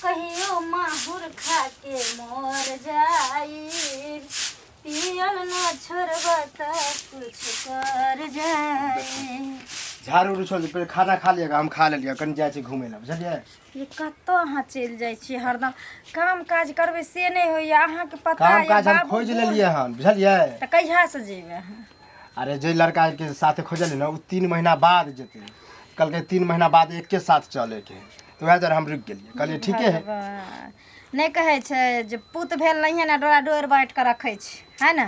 कहियो माहुर खा के मर जाई, पियल न छोड़ब त कुछ कर जाई। झाड़ू उड़ू छोड़ पहिले खाना खा लिअ, हम खा लेलियै, कनि जाइ छी घुमै लए, बुझलियै? ये कतऽ अहाँ चलि जाइ छियै हरदम? काम काज करबै से नहि होइए अहाँके पता काम यऽ काज हम बाबू खोजि बूढ़- लेलियै हन, बुझलियै? तऽ कहियासँ जेबै अहाँ? अरे जे लड़काके साथे खोजलियै ने, ओ 3 महीना बाद जेतै कहलकै। 3 महीना बाद एके साथ चलेके है, तऽ वएह दुआरे हम रुकि गेलियै, कहलियै ठीके है। भगवान। नहि कहै छै जे पूत भेल नहिए ने डोरा डोरि बाँटि कऽ रखै छै, है ने?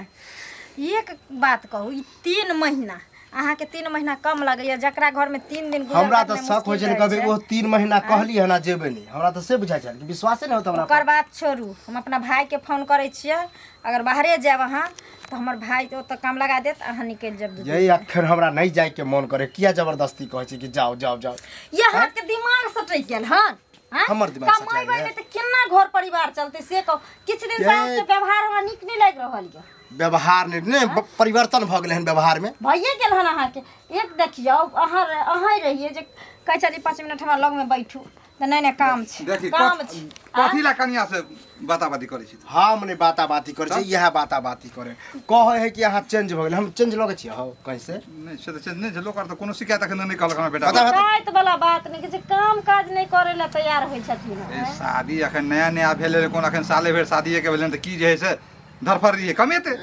एक बात कहू, ई 3 महीना अहाँके 3 महीना कम लगैए? जकरा घरमे 3 दिन गुजर हमरा तऽ करनाइ शक होइ मुश्किल छै ने रहै कभी छै। ओ 3 महीना कहलियै हन आ जेबै नहि, हमरा तऽ से बुझाइ छल कि विश्वासे नहि होत हमरा ओकर पर। बात छोड़ू, हम अपना भाइके फोन करै छियै। अगर बाहरे जायब अहाँ तऽ हमर भाय ओतऽ काम लगा देत, अहाँ निकलि जायब 2 दिन। यही अखन हमरा नहि जाइके मन करे, किया जबरदस्ती कहै छै कि जाओ जाओ जाओ? ये अहाँके दिमाग सटकि गेल हन, आँय? हमर दिमाग सटि कमेबै गेल? नहि तऽ केना घर परिवार चलतै से कहू। किछु दिन से अहाँके व्यवहार हमरा नीक नहि लागि रहल यऽ। व्यवहार नहि ने परिवर्तन भऽ गेलै हन व्यवहारमे। भइए गेल हन अहाँके। एक देखियौ, अहाँ अहाँ रहियै जे कहै छलियै 5 मिनट हमरा लगमे बैठू, तऽ नहि नहि, काम छै। देखी, काम छै। कथी ला कनिया से बाताबाती करै छी? हम नहि बाताबाती करै छी, इएह बाताबाती करे कहै है कि अहाँ चेंज भऽ गेलै। हम चेंज लगै छियै हौ कहीं से? नहि, से तऽ चेंज नहि छै। लोक आर तऽ कोनो शिकायत एखन नहि कहलक हमरा बेटा। बता। शिकायत वाला बात नहि छै, काम काज नहि करै लए तैयार होइ छथिन। ए, शादी एखन नया नया भेल रहै, कोन एखन साले भरि शादीए के भेलै, तऽ की जे है से धरफड़ रहियै, कमेतै।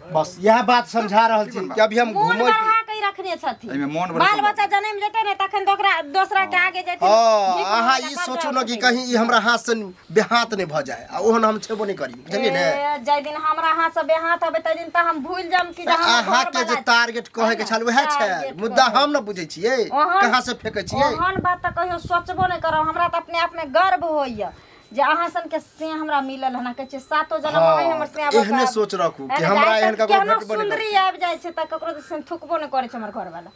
बस इएह बात समझा रहल छी कि अभी हम मोन घूमै बढ़ा के रखने छथिन। एहिमे मोन बढ़ा। बाल बच्चा जनम जेतै ने तखन तऽ ओकरा दोसरा के आगे जेतै। हँ, अहाँ ई सोचू ने कि कहीं ई हमरा हाथ से बेहाथ नहि भऽ जाय, आ ओहन हम छेबो नहि करी, बुझलियै ने? जाहि दिन हमरा हाथ से बेहाथ हेबै ताहि दिन तऽ हम भूलि जायब कि जे हमर अहाँके जे घरवाला टारगेट कहै के छल उएह छै। टारगेट मुद्दा कहै। हम ने बुझै छियै कहाँ से फेकै छियै। ओहन बात तऽ कहियो सोचबो नहि करब। हमरा तऽ अपने आपमे गर्व होइए जे अहाँ सनके से हमरा मिलल हन। कहै छै सातो जनम अहीं हमर से एहने सोच रखू कि हमरा एहन ककरो केहनो भेटबो नहि। सुन्दरी आबि जाइ छै तऽ ककरो दिस थुकबो नहि करै छै हमर घरवाला।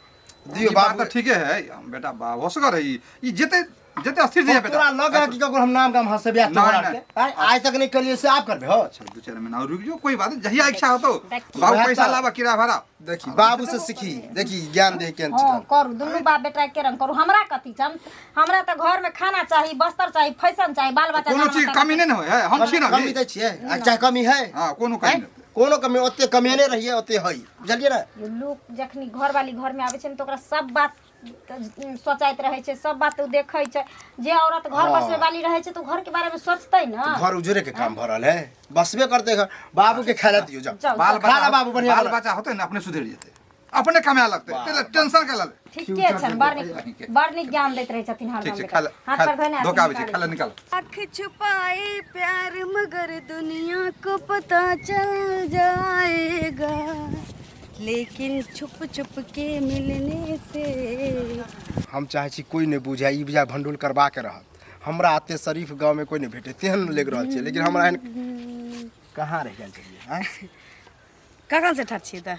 दियौ। ई बात बाबू तऽ ठीके है बेटा, बा होशगर है ई। ई जेते जेते स्थिर जे बेटा। तोरा लग है कि ककरो हम नाम गाम हंसेबे नहीं, तोहरा नहीं। के? आइ तक नहीं कलिए से आप करबे हो? अच्छा, 2-4 महीना और रुक जो, कोई बात नहीं, जहिया इच्छा होतो देखी। बाबू वएह पैसा तऽ। लाबा, किराया भाड़ा। देखी, बाबू से सीखी, देखी ज्ञान दे के। हँ, करू, दुनू बाप बेटा एके रंग करू। हमरा कथी छै? हमरा तऽ घरमे खाना चाही, बस्तर चाही, फैशन चाही, बाल बच्चा कोनो जनमत चीज कमी नहीं ने होय है, हम छी ना। कमी दै छियै आ चाहे कमी है। हाँ, कोनो कमी नहीं। कोनो कमी ओते कमेने रहिए ओते है, बुझलियै ने? यो लोक जखनी घरवाली घरमे आबै छै ने तऽ ओकरा सब बात सोचैत रहै छै, सब बात ओ देखै छै। जे औरत घर बसबै वाली रहै छै तऽ ओ घरके बारेमे सोचतै ने। घर उजरे के काम भऽ रहल है, बसबे करते घर। बाबू के खाय ला दियौ, जाओ। जाउ। बाल खा ला बच्चा बाबू, बढ़िया बाल बना। बच्चा होते ने अपने सुधरि जेते, अपने कमाए लगते, तेरे टेंशन के लगे। ठीके छनि, बड़ नीक, बड़ नीक ज्ञान दैत रहै छथिन ठीक हरदम। छै, बेटा खा ले। हाथ खा पर धोने धोखा आबै छै, खा ले, निकाल। आँख छुपाए प्यार मगर दुनिया को पता चल जाएगा, लेकिन छुप छुप के मिलने से। हम चाहै छी कोइ नहि बुझाय, ई बुझाय भंडोल करबाके रहत। हमरा एते शरीफ गाँवमे कोइ नहि भेटै तेहन लागि रहल छै, लेकिन हमरा एहन कहाँ रहि गेल छलियै आँय? कखन से ठाढ़ छियै तऽ?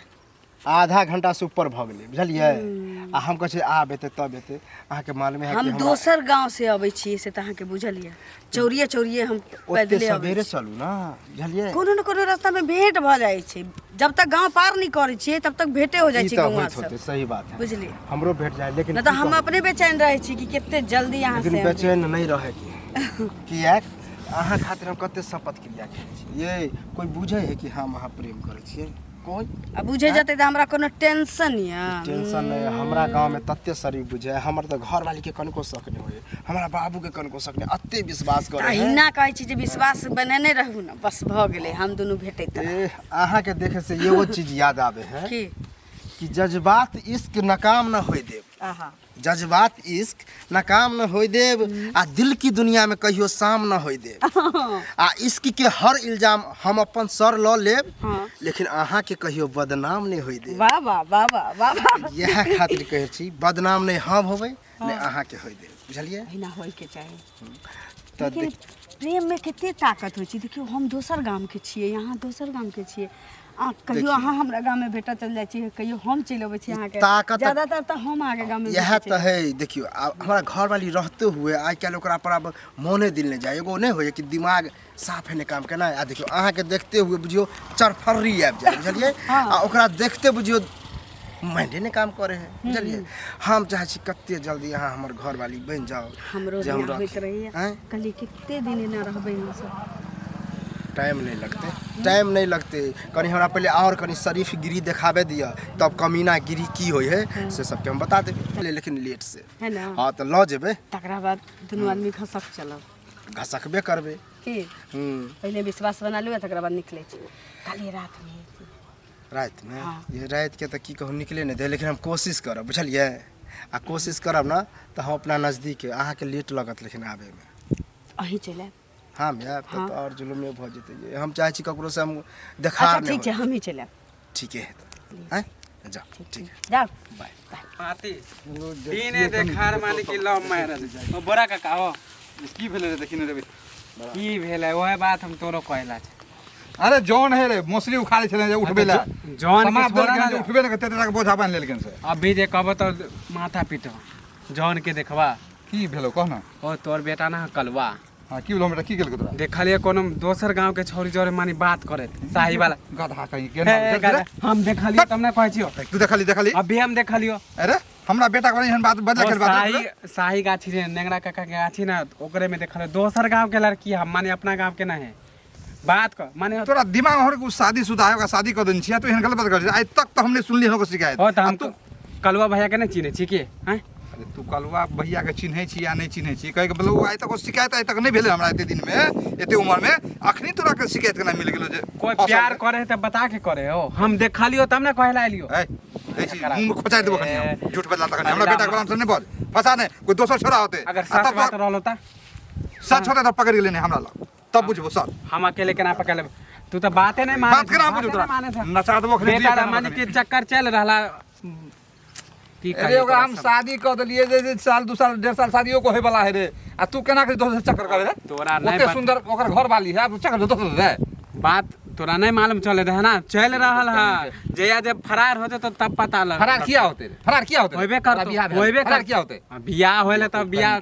आधा घंटा से ऊपर भऽ गेलै, बुझलियै? आ हम कहै छियै आब एतै तब एतै, अहाँके मालूमे है कि हम दोसर गाँव से अबै छियै से तऽ अहाँके बुझल यऽ। चौरिये चौरिये हम ओते पैदले अबै सवेरे छी। चलू ने, बुझलियै? कोनो ने कोनो रास्ता में भेंट भऽ जाइ छै। जब तक गाँव पार नहि करै छियै तब तक भेंटे हो जाइ ई छै तऽ गौआँ होइत सब। होतै, सही बात है। बुझलियै? हमरो भेट जाए, लेकिन नहि तऽ की हम कहू? अपने बेचैन रहै छी कि कते जल्दी अहाँ लेकिन से हम बेचैन नहि रहैके किएक अहाँ खातिर हम कते शपथ क्रिया केने छी। ये कोइ बुझै है कि हम अहाँ प्रेम करै छियै? कोइ आ बुझे जेतै तऽ हमरा कोनो टेंशन यऽ? टेंशन नहि। हमरा गाँवमे तते शरीफ बुझै, हमर तऽ घरवालीके कनिको शक नहि होइए, हमरा बाबूके कनिको शक नहि, एते विश्वास करै है। अहिना कहै छी जे विश्वास बनेने रहू ने, बस भऽ गेलै, हम दुनू भेटैत। ए, अहाँके देखे से एगो चीज याद आबे है। की? कि जज्बात इश्क नाकाम न होय देब। आहा। जज्बात इश्क नाकाम न होय देब आ दिल की दुनिया में कहियो शाम न होय देब, आ इश्क के हर इल्जाम हम अपन सर लऽ लेब, लेकिन अहाँ के कहियो बदनाम नहि होय देब। वाह वाह वाह वाह वाह वाह। इएह खातिर कहै छी, बदनाम नहि हम होबै नहि अहाँ के होय देब, बुझलियै? एहिना होइके चाही। तऽ लेकिन प्रेम में कते ताकत होइ छै। देखियौ, हम दोसर गामके छियै, अहाँ दोसर गामके छियै। आ कहियो अहाँ हमरा गाममे भेटऽ चलि जाइ छियै, कहियो हम चलि अबै छी अहाँके। ताकत ज्यादातर तऽ हम अहाँके गाममे इएह भेटै तऽ है। देखियौ, आब हमरा घरवाली रहते हुए आइ काल्हि ओकरा पर आब मोने दिल नहि जाय। एगो नहि होइए कि दिमाग साफ है नहि काम केनाइ। आ देखियौ, अहाँके देखते हुए बुझियौ चरफर्री आबि जाय, बुझलियै? आ ओकरा देखते बुझियौ माइंडे नहि काम करे है बुझलियै। हम चाहै छी कते जल्दी अहाँ हमर घरवाली बनि जाउ, हमरो जे हम एना होइत रखी। रहैया। आँय? कहलियै कते दिन एना रहबै हमसब। टाइम नहीं लगते, टाइम नहीं लगते। कनी हमरा पहले और कनी शरीफ गिरी देखाबे दिया, तब कमीना गिरी की होई है से सबके हम बता देबे, लेकिन लेट से। है ना? हाँ तो ल जेबे। तकरा बाद दुनू आदमी घसक चलब। घसकबे करबे की? पहले विश्वास बना लिअ, तकरा बाद निकलै छी। काल्हि रातिमे एती। रातिमे? हाँ। ये राति के तऽ की कहू निकले नहि दे, लेकिन हम कोशिश करब बुझलियै। आ कोशिश करब ना तऽ हम अपना नजदीक अहाँके लेट लगत लेकिन आबेमे। अहीं चलि आयब। हम आयब हाँ। तऽ और जुलुमे भऽ जेतै। ये हम चाहै छी ककरो से हम देखार अच्छा नहि ठीक छै, होय। हमही चलि आयब। ठीके है तऽ आँय जाउ, ठीक है, जाउ। बाय। माती दिने देखार माने कि लव मैरिज। ओ बड़ा काका हो की भेलै रे? देखी ने रे। की भेलै ओहे बात हम तोरो कहला छै। अरे जौन है रे मौसरी उखाड़े छलै जे उठबै ला। जौन के समाप्त छोड़ा देलखिन ना जे उठबे ने करतै, तेते बोझा बान्हि लेलखिन से। अभी जे कहबो तो माथा पीटो। जौन के देखबा की भेलो कह ना। ओ तोर बेटा ना कलवा। हाँ की भेलो बेटा, की गेलको तोरा? देखलिए कोनो दोसर गांव के छौरी जोरे मानी बात करत साही वाला गधा कहीं के हे, ना गधा, हम देखलियो तब ना कहै छियो। तू देखली, देखली? अभी हम देखलियो। अरे हमरा बेटा के बारे एहन बात बदला ओ के बात साही, साही गाछी रे, नेंगरा काका के गाछी ना, ओकरे में देखलियो दोसर गांव के लड़की, हम माने अपना गांव के ना है बात क माने तोरा दिमाग हर को शादीशुदा है, ओकरा शादी कर देने छियै, तू एहन गलत बात करै छी। आइ तक तऽ हम नहि सुनली हन ओकर शिकायत। ओ तऽ हम आ तू कलुआ भैया के नहि चिन्है छी की? हैं? अरे तू कलुआ भैया के चिन्है छी या नहि चिन्है छी, कहै के मतलब ओ आइ तक ओ शिकायत आइ तक नहि भेलै हमरा एते दिन में, एते उम्र में, अखनी तोरा के शिकायत केना मिल गेलो जे कोई फसल प्यार है? करे है तऽ बता के करे हो, हम देखलियो तब ना कहै ला एलियो। ए, दै छी, मुँह में खोचाइ देबो कनी हम, झूठ बजला तखन। हमरा अरे बेटा के बारे में नहि बज, फसा नहि, कोई दोसर छोरा होते। अगर आ सच तब बात तो रहलो तऽ? सच होते तऽ पकड़ि गेलै नहि हमरा लग, तब बुझबो सच। हम अकेले केना पकड़ लेब? तू तऽ बाते नहि माने बात केना बाते बुझू नहि तोरा? माने छह। नचा देबो खनी, बेटा दुइये ला माने कान कि चक्कर चल रहला। की अरे कहियो ओकरा तोरा हम सब? शादी कऽ देलियै जे साल दू साल 1.5 साल शादियो को होय वाला है रे, आ तू केना के दोसर से चक्कर करे रे? तोरा नहि ओते सुंदर ओकर घर वाली है, तू चक्कर दोसर से रे? बात तोरा नहीं मालूम चले रहे ना, चल रहल है जया जब फरार होते तो तब पता लग। फरार किया होते रे? फरार किया होते रे? होबे करतो, तोरा बियाह भेल। होबे फरार कर- किया होते? हाँ, बियाह होले तब बियाह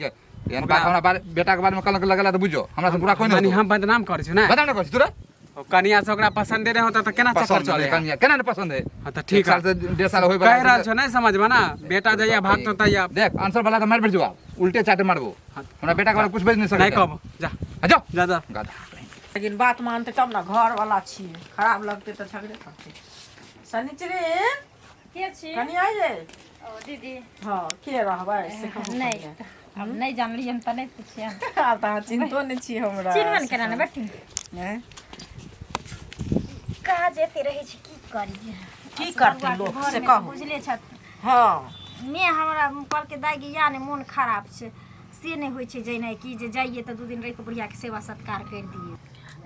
एहन बात हमरा बारे बेटा के बारे में कलंक लगला तऽ बुझो हमरा से बुरा कोई मानी नहीं हम बदनाम करै छी ना। बदनाम नहि करै छी तोरा? ओ कनिया से ओकरा पसंद रहे होता तऽ केना चक्कर पसंद चले है कनिया, केना नहि पसंद है? हाँ तऽ ठीक एक साल है। से 1.5 साल होय कहि रहल छौ नहीं समझबा ना, बेटा जइया भागतो तइया। देख आंसर वाला तऽ मारि भेजो, उल्टे चाटे मारबो। हाँ। हमरा बेटा के बारे में कुछ बाजि नहि सकै नहीं कहबो, जा। हाँ, जाओ। जा, जा। गधा। लेकिन बात मानते तब ना, घर वाला छियै, खराब लगतै तऽ झगड़े करतै। शनिचरी के छी? कनी आइए। ओ दीदी। हाँ, के रहबै से कहू। नहि, कनिया। आब नहि जानलियै तऽ नहि पुछियै। आब तऽ अहाँ चिन्हतो नहि छी हमरा। चिन्हबे ने केना ने बेटी। हैं? काज एते रहै छै, की करियै? की करतै लोक से कहू। बुझले छथि। हाँ। ने हमरा कहलकै दाइ गे या ने मोन खराब छै, से नहि होइ छै जेनाइ कि जे जाइए तऽ 2 दिन रहि कऽ बुढ़ियाके सेवा सत्कार करि दियै।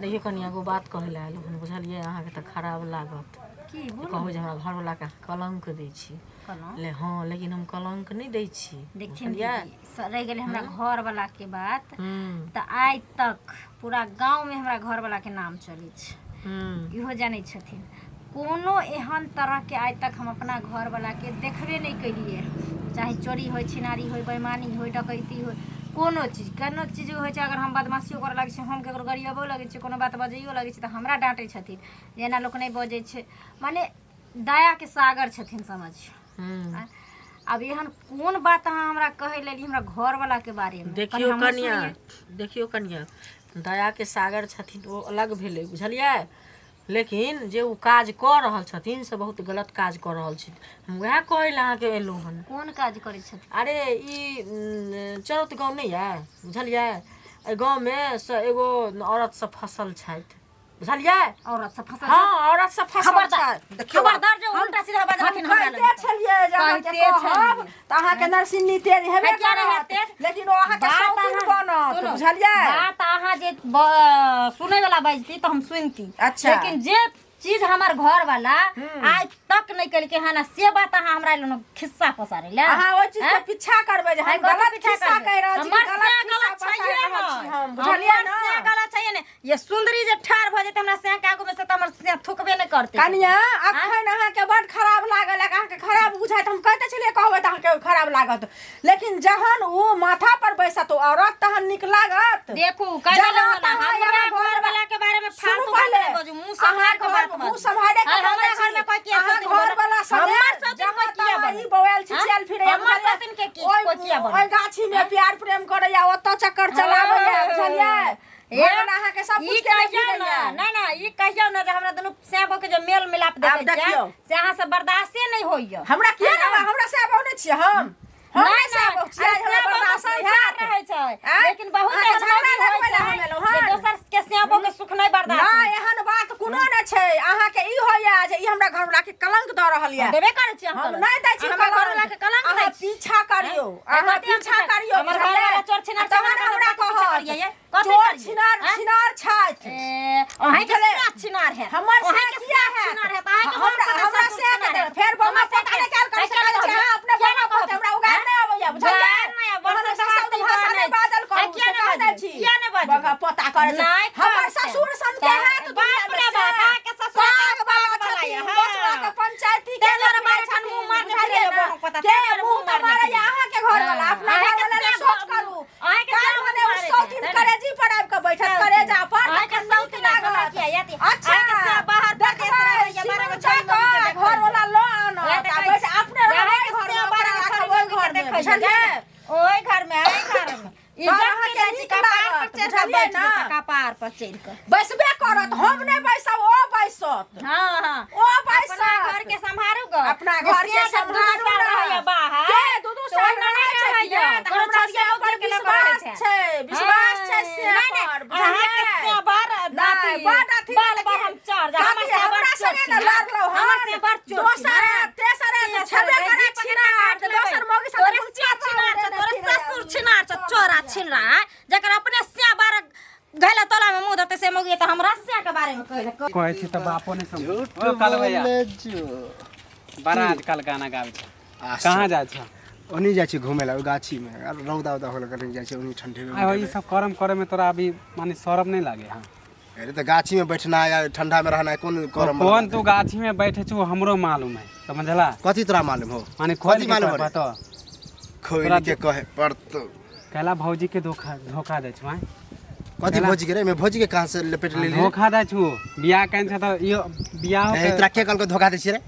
देखियौ कनिया, एगो बात कहै लए आयल हन, बुझलियै? अहाँके तऽ खराब लागत। की बोलू? कहू जे हमरा घरवलाके अहाँ कलङ्क दै छी। कलङ्क? ले हँ, लेकिन हम कलङ्क नहि दै छी। देखथिन बुझलियै? दीदी, रहि गेलै हमरा घरवलाके बात तऽ आइ तक पूरा गाँवमे हमरा घरवलाके नाम चलै छै। इहो जानै छथिन। कोनो एहन तरहके आइ तक हम अपना घरवलाके देखबे नहि केलियै, चाहे चोरी होइ, छिनारी होइ, बेईमानी होइ, डकैती होइ, कोनो चीज, कोनो चीज होइ छै। अगर हम बदमाशियो करऽ लागै छी, हम ककरो गरियबो लगै छी, कोनो बात बजैयो लगै छी तऽ हमरा डाँटै छथिन जे एना लोक नहि बजै छै। माने दयाके सागर छथिन समझियौ। आब एहन कोन बात अहाँ हमरा कहै लेली हमरा घरवलाके बारेमे? देखियौ कनिया, देखियौ कनिया, दयाके सागर छथिन ओ अलग भेलै, बुझलियै? लेकिन जे ओ काज कऽ रहल छथिन से बहुत गलत काज कऽ रहल छथिन। हम उएह कहै लए अहाँके एलहुँ हन। कोन काज करै छथिन? अरे ई चरौत गाँव नहि यऽ, बुझलियै? एहि गाँवमे से एगो औरत सब फसल छथि, बुझलियै? औरत सब फसल? हाँ, औरत सब फसल खबरदार, छथि। खबरदार जो उल्टा सीधा बजलखिन हम हमरा लग। कहिते छलियै जे अहाँके कहिते कहब छलियै। तऽ अहाँके नरसिन्नी तेज हेबे किया नहि करत, हेतै? लेकिन ओ अहाँके बात सौतीन अहाँ- बनत, सुनू, बुझलियै? बात अहाँ जे सुनै वाला बजती तऽ हम सुनती। अच्छा। लेकिन जे चीज हमर घर वाला आइ तक नहि केलकै हन, से बात अहाँ हमरा लग खिस्सा पसारै लए। अहाँ ओहि चीज के हैं? पीछा करबै जे हम आइ कथी गलत पीछा खिस्सा करबै? कहि रहल छी, हमर गलत से खिस्सा गलत पसारि छैहे रहल छी नहि। हम, बुझलियै हमर ने? से गलत छैहे नहि। ये सुंदरी जे ठाढ़ भऽ जेतै हमरा से के आगू में से तऽ हमर से थुकबे नहि करतै। कनिया, अखन अहाँके बड खराब लागल, अहाँके खराब बुझाइत, हम कहिते छलियै कहबै तऽ अहाँके खराब लागत, लेकिन जहन ओ माथा पर बैसत ओ औरत तहन नीक लागत। देखू, कहि जहाँ देलहुँ तहाँ ने, हमरा यहाँ घर वाला के बारे में सुनू फालतू बात पहिले। नहि बजू, मुँह सम्हारि कऽ अहाँ बात घर- मुँह बाजू। सम्हारे के हमरा बजै घर में छी। कोई किया अहाँ सौतीन घर बोलत? वाला सने हमर सौतीन जहाँ कोई किया बनत? ओहि गाछी में प्यार प्रेम करैया, ओतऽ चक्कर चलाबैया, बुझलियै? ए, घरवला अहाँके सब ई कुछ के कहियौ ना, ना ना, ई कहियौ ना जे हमरा दुनू सैबो के जे मेल मिलाप आब देखै छियै देखियौ। से अहाँ सब बर्दाश्ते नहि होइया। हमरा किया ना, हमरा से आब नहि छियै हम, नहि, हमरा से नहि, आब छियै, अरे हमरा सैबो तऽ बर्दाश्त नहि संसार हैत। रहै छै, आँय? लेकिन बहुत अहाँके एहन झगड़ा मौगी लगबै होइ लए छै हम एलहुँ जे हन। दोसर के सैबो के सुख नहि बर्दाश्त नहि, होइ छै। एहन बात कोनो नहि छै। अहाँके ई होइया जे ई हमरा घरवला के कलंक दऽ रहल यऽ। हम देबे करै छी, हम हम कलंक। नहि दै छी हमरा कलंक। घरवला के कलंक दै अहाँ छी। पीछा करियौ, आँय? अहाँ कथी हम पीछा करियौ, हमर बुझलियै? घरवला चोर छिनार छै, तहन हमरा हमरा कथी पीछा कहत। करियै ये? कथी चोर करियै? छिनार आँय? छिनार छथि। ए, अहाँके बुझलियै? सात छिनार हैत। हमर से अहाँके किया सात हैत? छिनार हैत। अहाँके बाप हमरा पर हमरा ससुर से छिनार के हैत। फेर बमा हमर से पोता नहि कयल करू, किया से कहै नहि छै, अहाँ अपने किया बमा नहि पोता कहब? हमरा उगार नहि अबैया, बुझलियै? उगार नहि अबैया, तहन वर्षक शब्द बाद भाषा नहि नहि बाजल आ करू, किया से नहि कहि दै बाजू? छी। किया नहि बाजू? बगा पोता करै छै। नहि हमर करतै। ससुर सन के हैत बाप दुनिया रे मे बाप, से। अहाँके ससुर पाग पाग वाला वाला छथिन, यऽ, हाँ। बसुआ के पंचायती के ताहि दुआरे लोक मारे छथिन, छन मुँह मारने बुझलियै फिरैया ने? बहू पता, के ताहि दुआरे मुँह मुँह तऽ मारने मारैया अहाँके घरवला, हाँ। अपना अहाँके घरवला लए से सोच करू। अहाँके काल्हि से भने ओ मारै सौ छै, दिन तै ने? करेजी पर आबि कऽ बैठत, करेजा पर, अहाँके तखन सौ नीक दिन हमरा लागत। किया याद? अच्छा, अहाँके से बाहर परदेश देखबै, रहैया, बारह गो सिनुर छोरी दऽ कऽ मौगी के देखै। घरवला लऽ आनत, वएह तऽ आ कहै बैठ छी। अपने रहबै अहाँके घरमे, से ओकरा बारह गो राखब छोरी ओहि मौगी के घरमे, देखै छै, बुझलियै? ओहि घरमे, एहि घरमे। तहन इज्जत अहाँके के जाइ छी नीक कपार पर लागत, चढ़ि कऽ बुझलियै बैठ ने? जेता, कपार पर चढ़ि कऽ। बैसबे करत, हम नहि बैसब, ओ बैसत, हाँ हाँ, ओ बैसत। अपना घर के सम्हारू ग, अपना जे घर के से जब दू दू सम्हारू साल ने। रहैया बाहर, के दू दू तऽ साल ओहिना रहै नहि छै कि रहैया, ने? तऽ कोनो हमरा छोरिया से पर मौगी के लऽ कऽ रहै विश्वास छै। छै, विश्वास छै से नहि, नहि, पर, अहाँके बुझलियै? से बड़ नहि, अथी, बड़ अथी बाल नहि, पर हम चढ़ जा, हमर कथी, से बड़ हमरा चोट संगे ने छी, लड़लहुँ हमर हन। से बड़ चोट छी, दोसर ने? तेसर तेसर छेबे है, करै जी पकड़ छिनार, काट लेबै। दोसर मौगी साथे तोरे गुलछा से छिनार छौ, देने तोरे फिरैया। ससुर छिनार छौ, चोरा छिनरा, जकर अपने से बार घैला तोला में मुंह धरते से मौगी तऽ हमरा से के बारे में कहै कहै छी तऽ बापो नहि समझ। ओ कालू भैया, बड़ा आजकल गाना गाबै छै, कहाँ जाइ छै? ओनी जाइ छी घूमे ला, ओहि गाछी में आर रौदा उदा होल कनी जाइ छी ओनी ठंडे में। आइ ई सब करम करे में तोरा अभी माने शरम नहीं लागे? हाँ, अरे तऽ गाछी में बैठना या ठंडा में रहना कोन करम वाला कोन बात तू है? गाछी में बैठे छु हमरो मालूम है, समझला? कथी तोरा मालूम हो? माने खोल कथी के मालूम कह हो रे? बतो। खोल तोरा के कहे पड़तो। कहला भौजी के धोखा धोखा दै छु, आँय? कथी भौजी के रे? मैं भौजी के कहाँ से लपेट लेली रे? धोखा दै छु, बियाह केने छ तऽ इहो बियाह ए, तोरा के कहलको धोखा दै छियै रे?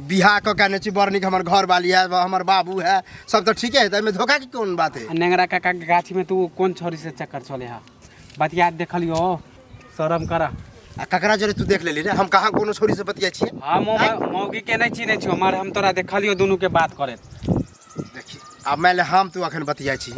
बियाह कऽ के आनै छी, बड़ नीक हमर घर वाली है, हमर बाबू है, सब तऽ ठीके है, तऽ एहिमे धोखा के कोन बात है? नेंगरा काका के गाछी में तू कोन छोरी से चक्कर चले हा? बतिया देखलियो, शरम कर। आ ककरा जरे तू देख लेली रे? हम कहाँ कोनो छोरी से बतिया छियै? हम मौगी के नहीं चिन्है छियो, मगर हम तोरा देखलियो दुनू के बात करैत। देखी, आब मानि ले हम तू अखन बतियाइ छी,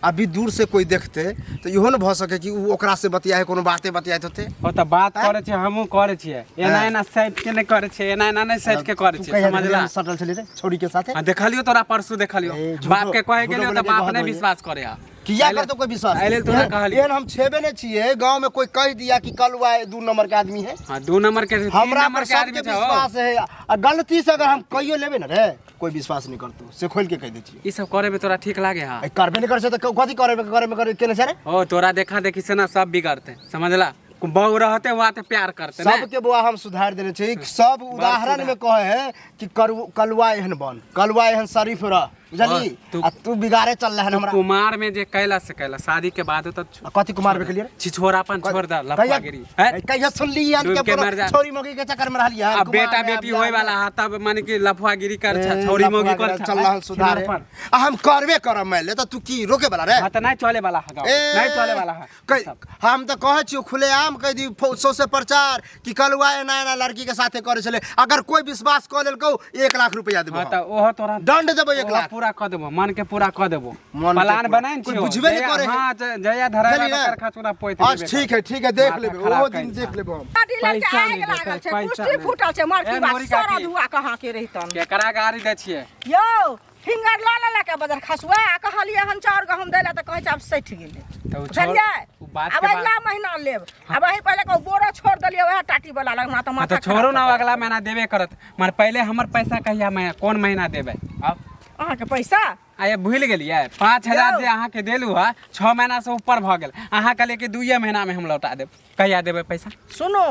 अभी दूर से कोई देखते तऽ इहो ने भऽ सके कि उ ओकरा से बतियाइ है, कोनो बाते बतियाइत होते। ओ तऽ बात करै छियै, हमहूँ करै छियै, एना हाँ। एना साइड के नहि करै छियै, एना एना नहि साइड के करै तू छियै, कहिया समझला? देखली सटल छली रे छोरी के साथे? हाँ, देखलियो तोरा परसू देखलियो। ए, झूठो- बाप के कहे झूठो गेलियो बोले तऽ के बाप बहुत नहि होइए। विश्वास करे हा। किया एहि लेल- करतो कोई विश्वास? एहि लेल तोरा एहन- कहलियो। एहन हम छेबे नहि छियै, गांव में कोई कह दिया कि कलुआ 2 नंबर के आदमी है। हाँ, 2 नंबर के, तीन हमरा नंबर पर के आदमी सबके छै, हो। विश्वास है, आ गलती से अगर हम कहियो लेबे ने रे, कोई विश्वास नहीं करतो, से खोल के कह दै छियै। ई सब करे में तोरा ठीक लागे हा? ए, करबे नहीं कर छै तऽ कथी करे करे में करे केने छै रे? ओ तोरा देखा देखी से ना सब बिगड़ते, समझला? बहू रहते वहाँ ते प्यार करते ने। सबके बौआ हम सुधार देने छी, सब उदाहरण में कहे है कि कलुआ एहन बन, कलुआ एहन शरीफ रह, बुझली? तू- आ तू बिगाड़े चल रहा है हमरा। कुमार में जे कैला से कैला, शादी के बाद तो आ कथी कुमार में के लिए? छिछोरापन छोड़ द, कहिया लफागिरी है। कहिया सुनली हन डूब के के मर जा। छोरी मोगी के चक्कर में रहली हन? अब कुमार बेटा में बेटी अब होए वाला है तब माने कि लफुआगिरी कर छा, ए, छोरी मोगी कर लफुआ छा, चल रहल सुधारे। छिनारपन। आ हम करबे करब मानि ले, तऽ तू की रोके वाला रे? हाँ, तऽ नहीं चले वाला है गाँव, ए, नहीं चले वाला है। सब। हम तऽ कहै छियौ खुलेआम कहि दी सौंसे प्रचार कि कलुआ एना एना लड़की के साथे करै छलै, अगर कोई विश्वास कऽ लेलकौ 1 लाख रुपया देबौ। हाँ, तऽ ओहो तोरा दंड देबौ 1 ओहो लाख। पूरा कऽ देबो, मन के पूरा कऽ देबो। मन के प्लान पूरा। बनाइन कोई छियौ। बुझबे नहि जया- करै है। हाँ, जया धराय बुझलियै वाला ने? करखा चूना पोति अच्छा, देबे ठीक है, ठीक है, देख माथा लेबै, खराब ओहो दिन करै देख छा। लेबै हम। गाड़ी लड़के पैसा आगि नहि लागल देतै, छै, पैसा कुश्ती नहि। फूटल छै, मर ए, की बात, मोरी सारा काकी। धुआ कहाँ के रहितन। केकरा गाड़ी दै छियै? यौ, फिंगर लऽ लेलक बजर खसुआ, आ कहलियै हम चाउर गहूम दै लए तऽ कहै छै आब सठि गेलै। तऽ ओ छोड़- बुझलियै? ओ बात आब के बात- अगिला महीना लेब। आब एहि पहिले कहू, बोरा छोड़ देलियै वएह टाटी वाला लग, हमरा तऽ हाँ, माथा तऽ छोड़ू खराब ना, कऽ अगला महीना देबे करत। मगर पहिले हमर पैसा कहिया महीना, कोन महीना देबै? आब अहाँके पैसा? आये भूलि गेलियै? 5000 यौ। जे अहाँके देलू हँ, 6 महीना से ऊपर भऽ गेल। अहाँ कहलियै कि 2 महीना में हम लौटा देब, कहिया देबै पैसा? सुनू,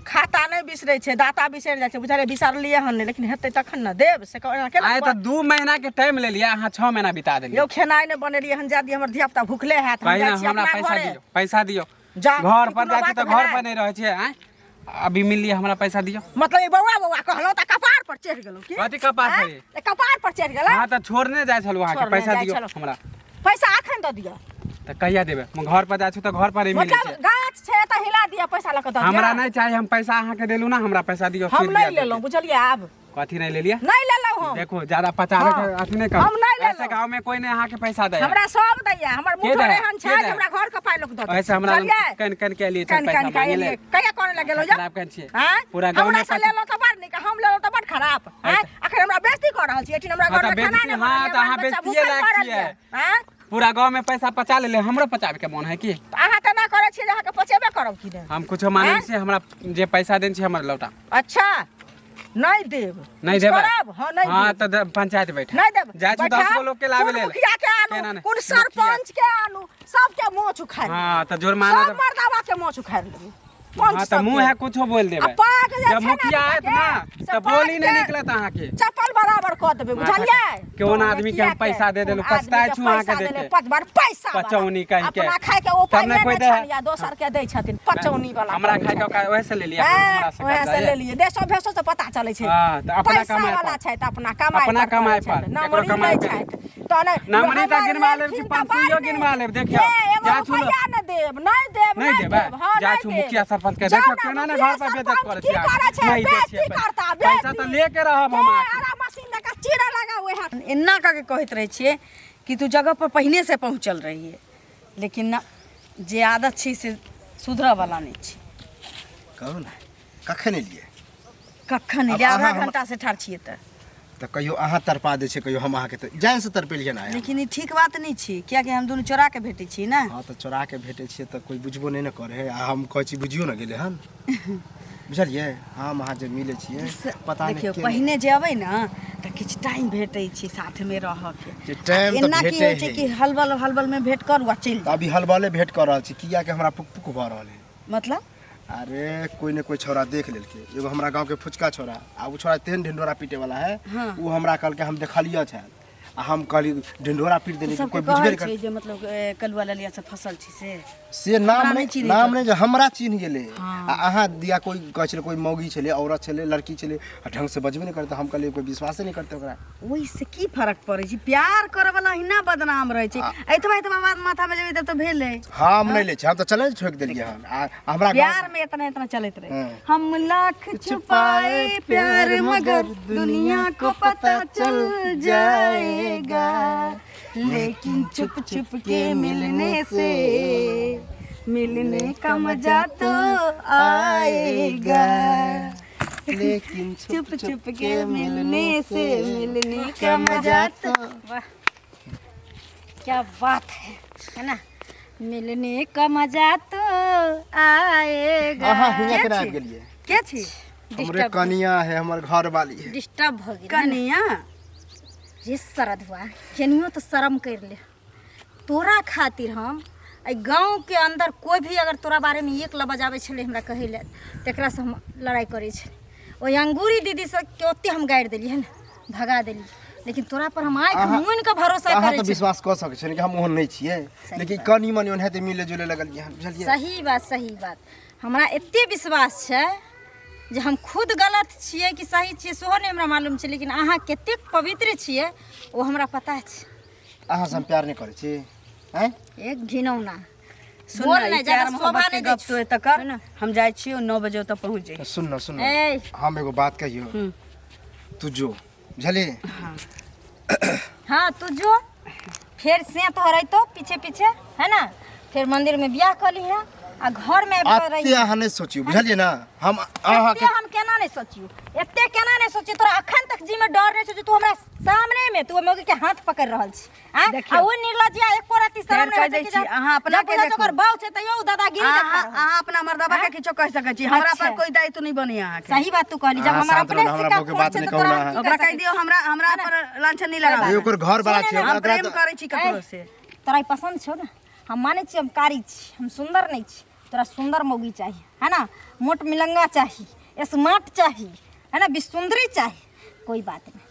खाता नहि बिसरै छै, दाता बिसरि जाइ छै, बुझलियै? बिसरलियै हन नहि, लेकिन हेतै तखन ने देब, से एना केना? आइ तऽ 2 महीना के टाइम लेलियै, अहाँ 6 महीना बिता देलियै। यौ, खेनाइ नहि बनेलियै हन, जाय दियौ, हमर धिया पुता भुखले हैत, हम कहिना जाइ छी हमरा अपना पैसा घरे। दियौ, पैसा दियौ। जा, घर ई पर कोनो जाइ छी बात तऽ घर भेलै? पर नहि रहै छियै, आँय? अभी मिल लिया हमरा पैसा दियो। मतलब ई बौआ बौआ कहलहुँ तऽ कपार पर चढ़ि गेलहुँ की? कथी कपार पर? आँय? तऽ कपार पर चढ़ि गेलहुँ। हाँ तऽ छोड़ने जाइ छलहुँ अहाँके, छोड़ने पैसा जाइ दियो छलहुँ। हमरा। पैसा अखन दऽ दिअ। तऽ कहिया देबै? हम घर पर जाइ छी तऽ घर पर ही मिलै मतलब छै। गाछ छै तऽ हिला दिअ, पैसा लऽ कऽ दऽ दिअ। हमरा नहि चाही, हम पैसा अहाँके देलहुँ ना, हमरा पैसा दियो। हम सूद नहि दिया लेलहुँ, देबै। बुझलियै आब? कथी नहीं लेलियै? नहीं लेलहुँ हम। देखो ज्यादा पचावे के हाँ। अथी नहीं करू। हम नहीं लेलहुँ। ऐसे गांव में कोई नहीं अहाँके पैसा दैया। हमरा सब दैया, हमर के मुँह दैया? एहन के छै जे दैया? हमरा घर के पाइ लोक दऽ ऐसे हमरा बुझलियै? कन कन के लिए कन पैसा कन के मांगे लिए। ले। कहिया कोने लग गेलहुँ खराब कन छियै। आँय? पूरा गांव हमरा में से लेलहुँ तऽ बड़ नीक, हम लेलहुँ तऽ बड़ खराब। हाँ आँय? अखन हमरा बेइज्जती कऽ रहल छी, एहिठिन हमरा हाँ घर तऽ में खाना बेइज्जती- नहि हाँ बनल तऽ अहाँ बाल बच्चा बेइज्जतिये भूखल लायक मरल छियै। यऽ। आँय? पूरा गांव में पैसा पचा लेले, हमरो पचावे के मोन है की? तऽ अहाँ तऽ एना करै छियै जे अहाँके पचेबे करब की नहि? हम कुछो मानै आँय? छी, हमरा जे पैसा देन छी हमर लौटा। अच्छा नहीं देब। नहीं किछु देबै? करब? हाँ, नहीं हाँ, देब। तऽ पंचायत बैठा। नहीं देब। जाइ छी 10 बैठाब, गो लोग के लाबे कोन लेल। मुखिया के आनू, केना नहि? कोन मुखिया। सरपंच के आनू, सबके मोछ उखाड़ि हाँ, लेबै। तऽ जुर्माना सब तऽ- मर्दावा के मोछ उखाड़ि लेबै। पंच हाँ, तऽ सबके। मुँह है कुछो बोल आ देबै। पाग जे जब छै ने मुखिया आयत अहाँके, ना, से तऽ पाग बोली नहीं के निकलत अहाँके। चप्पल बराबर कऽ देबै, माथा बुझलियै? कोन आदमी के हम पैसा दे देलहुँ, कोन आदमी पछताइ के छी अहाँके पैसा देख देले, के। पाँच बार पैसा वाला। पचौनी कहि के। अपना खाय के ओ तब ने पाइए कोई नहि दे है। छनि या दोसर के दै छथिन, पचौनी वाला हमरा करै खाय के छथिन। औकात ओहे से लेलियै, हैं, हमरा से ओएह कर्जा से ये। लेलियै, देशो भेषो से पता चलै छै। हाँ, तऽ अपना पैसा कमाइ वाला पर। छै तऽ अपना कमाइ अपना पर कमाइ करै पर, छथि। केकरो नमरी कमाइ लै पर। छथि। तऽ नहि, नमरी तऽ हमर गिनवा लेब कि लेलखिन तऽ 500 बड़ गिनवा नीक। लेब, देखियौ। हे, एगो जा छू लो। रुपैआ नहि देब, नहि देब, नहि नहि देबै? देब, हाँ, जा नहि छू देब। मुखिया सरपंच के, जाउ देखियौ ने, केना ने मुखिया घर पर बेइज्जत सरपंच करै की छी अहाँ। करै छै? नहि दै छियै बेइज्जती करता, पैसा। पैसा तऽ बेइज्जती। लेके रहब हम हे, अहाँके। आरा मशीन दऽ कऽ चीरा लगा ओएह। एना कऽ के कहैत रहै छियै कि तू जगह पर पहिने से पहुँचल रहियै, लेकिन ना, जे आदत छै से सुधरऽ वाला नहि छै। कहू ने कखन एलियै? कखन आब एलियै? आधा अहाँ हमरा- घंटा से ठाढ़ छियै तऽ। तऽ कहियो अहाँ तड़पा दै छियै, कहियो हम अहाँके, तऽ जान से तड़पेलियै ने आइ हम। लेकिन ई ठीक बात नहि छै, कियाकि हम दुनू चोरा के भेटै छी ने। हाँ तऽ चोरा के भेटै छियै तऽ कोइ बुझबो नहि ने करै है, आ हम कहै छी बुझियो ने गेलै हन, बुझलियै? हम अहाँ जे मिलै छियै पता नहि देखियौ के- पहिने जे अबै ने तऽ किछु टाइम भेटै छै साथमे रहऽके। जे टाइम तऽ एना की भेटै होइ छै है। कि हलबल हलबलमे भेट करू आ चलि तऽ जाउ। अभी हलबले भेट कऽ रहल छी, कियाकि हमरा पुक पुक भऽ रहल है। मतलब? अरे कोई ने कोई छौड़ा देख लेलकै, एगो हमरा गाँवके फुचका छौड़ा, आ ओ छौड़ा तेहन ढिंढोरा पीटे वाला है। हाँ। ओ हमरा कहलकै हम देखलियै छल, आ हम कहली ढिंढोरा पीट देली, सबके कोई बुझबे कहै नहि छै कर जे मतलब ए, कलुआ ललिया से फसल छी से से नाम हमरा नहि नहि चिन्है नाम छल। नहि जे हमरा चिन्ह गेलै। हाँ। आ अहाँ दिया कोई कहै छलै, कोई मौगी छलै, औरत छलै, लड़की छलै, आ ढंग से बजबे नहि करतै। हम कहलियै कोई विश्वासे नहि करतै ओकरा। ओहिसँ की फर्क पड़ै छै? प्यार करऽ वाला अहिना बदनाम रहै छै। एतबा एतबा बात माथा में जेबै तब तऽ भेलै। हम नहि लै छी, हम तऽ चले ठोकि देलियै हन। आ हमरा गाँव- प्यार में इतना इतना चलैत रहे। हाँ। हम लाख छुपाए प्यार मगर दुनिया को पता चल जाएगा, लेकिन छुप छुप के मिलने से मिलने का मजा तो आएगा, लेकिन छुप छुप के मिलने से मिलने का मजा तो। वाह क्या बात है, है ना? मिलने का मजा तो आएगा। अहाँ हियाँ के केना छी? आबि गेलियै? के छी? हमरे कनिया है, हमर घर वाली है। डिस्टर्ब भऽ गेल है ना? कनिया रे शरदुआ, केनियो तऽ शरम करि ले। तोरा खातिर हम एहि गाँवके अंदर कोई भी अगर तोरा बारेमे एक लबज आबै छलै हमरा कहै लए, तकरासँ हम लड़ाइ करै छलियै। ओहि अंगूरी दीदीसँ के ओते हम गारि देलियै ने, भगा देलियै, लेकिन तोरा पर हम आँखि अहाँ- मुनि कऽ भरोसा अहाँ करै तऽ छी। विश्वास कऽ सकै छियै कि हम ओहन नहि छियै, लेकिन कनि मनि ओनाहिते मिले जुले लगलियै हन, बुझलियै? सही बात, सही बात। हमरा एते विश्वास छै जे हम खुद गलत छियै कि सही छियै सेहो नहि हमरा मालूम छै, लेकिन अहाँ कतेक पवित्र छियै ओ हमरा पता छै। अहाँ से हम प्यार नहि करै छी आँय? एक घिनौना सुन बोल ना, ई नहि, प्यार ज्यादा शोभा मोहब्बत नहि के दै गप छौ। तो एतऽ कर है ना? हम जाइ छियौ, 9 बजे ओतऽ पहुँच जइहे। तऽ सुन न, सुन न, ए हम एगो बात कहियौ, तू जो, बुझलियै? हाँ तू जो, फेर से तोहर अयतौ पीछे पीछे, है ना? फिर मंदिर में बियाह कऽ लिहे आ घर में आबि कऽ एते रहिहे। अहाँ नहि सोचियौ, बुझलियै ने? हम अहाँके एते हम केना नहि सोचियौ, एते केना नहि सोचियौ? तोरा अखन तक जी में डर नहि सोचियौ? तू हमरा सामने में तू मौगी के हाथ पकड़ रहल छी आँय? देखियौ। आ ओ निर्लज्जिया एको रत्ती शरम फेर नहि कहि होइ दै छै कि छी, जब अहाँ अपना जब के बुझै छै देखू। ओकर बाउ छै तैयो ओ दादागिरी देखा अहाँ रहल छै। अहाँ अपना मर्दाबा के किछो कहि सकै छी, हमरा पर अच्छा। कोई दायित्व नहीं बनी अहाँके। सही बात तू कहली, जब अहाँ हमर शांत अपने रहू ने, हमरा सिक्का बहू के खोट बात छै नहि तऽ कहू तोरा ने हम की ओकरा कहि कहि सकै दियौ हमरा हमरा पर लांछन नहीं लगाबे। ए, ओकर घर वाला छै हम ओकरा प्रेम तऽ- करै छी ककरो से। तोरा ई पसन्द छौ ने? हम मानै छी हम कारी छी, हम सुन्दर नहि छी, तोरा सुन्दर मौगी चाही, है ना? मोट मिलंगा चाही, स्मार्ट चाही, है ना? विसुंदरी चाही। कोई बात नहीं,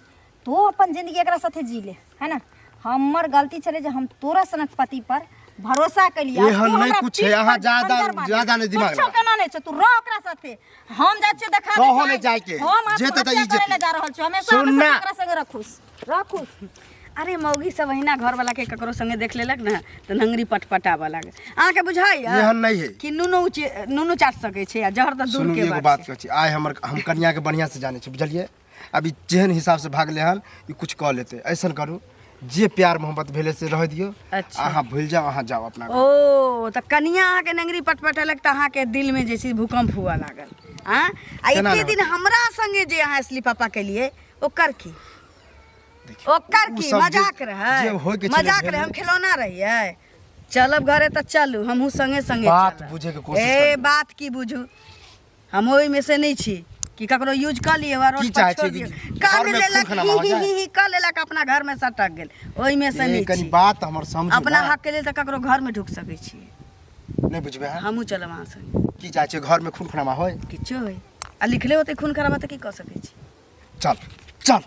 तू अपन जिंदगी एकरा साथे जी ले, है ना? हमर गलती छलै जे हम तोरा सनक पति पर भरोसा केलियै आ एहन तू नहि हमरा कुछ है, पीठ अहाँ पर ज्यादा- खंजर मारली। ज्यादा नहि दिमाग कुछो लगा। केना नहि छै तू रह ओकरा साथे हम जाइ छियै देखा दै कहो छियै। नहि जाइके। हम जेतै तऽ ई आत्महत्या करै जेतै। लए जा रहल छियै हमेशा सुन हमेशा ना। ओकरा संगे रखूस रखूस अरे मौगी सब अहिना घरवाला के ककरो संगे देख लेलक ने तऽ नंगरी पटपटाबऽ लागल अहाँके बुझाइए एहन नहि है। कि नुनो नुनो चाट सकै छै आ जहर तऽ दूर सुनू के एगो बात बात छै। कहै छी आइ हमर हम कनियाके बढ़िआँ से जानै छी बुझलियै अभी जेहन हिसाब से भागले हन ई कुछ कऽ लेतै ऐसन करू जे प्यार मोहब्बत भेलै से रह दियौ अच्छा। अहाँ भूलि जाउ अहाँ जाउ अपना घर। ओ तऽ कनिया अहाँके नंगरी पटपटेलक तऽ अहाँके दिलमे जे छै भूकम्प हुअ लागल आँ आ केना एते नहि दिन हमरा संगे जे अहाँ स्लीपापा केलियै ओकर की देखियौ, ओकर उ की सब जे- मजाक रहै जे होइके छलै मजाक रहै हम भेलै। खिलौना रहियै चलब घरे तऽ चलू हमहूँ संगे संगे बात चलब। बुझैके कोशिश ए करियौ। बात की बुझू हम ओहिमे से नहि छी कि ककरो यूज कऽ लियौ आ रोड की पर चाहै छोड़ छियै दियौ कि कान घरमे लेलक खून ही खराबा हो ही जाए? ही ही कऽ लेलक अपना घरमे सटक गेल ओहिमे से ए, नहि कनी छी बात हमर समझू अपना ना। हक के लेल तऽ ककरो घरमे ढुकि सकै छियै नहि बुझबै अहाँ हमहूँ चलब अहाँ संगे की चाहै छियै घरमे खून खराबा होय किछो होइ आ लिखले होतै खून खराबा तऽ की कऽ सकै छी चल चल।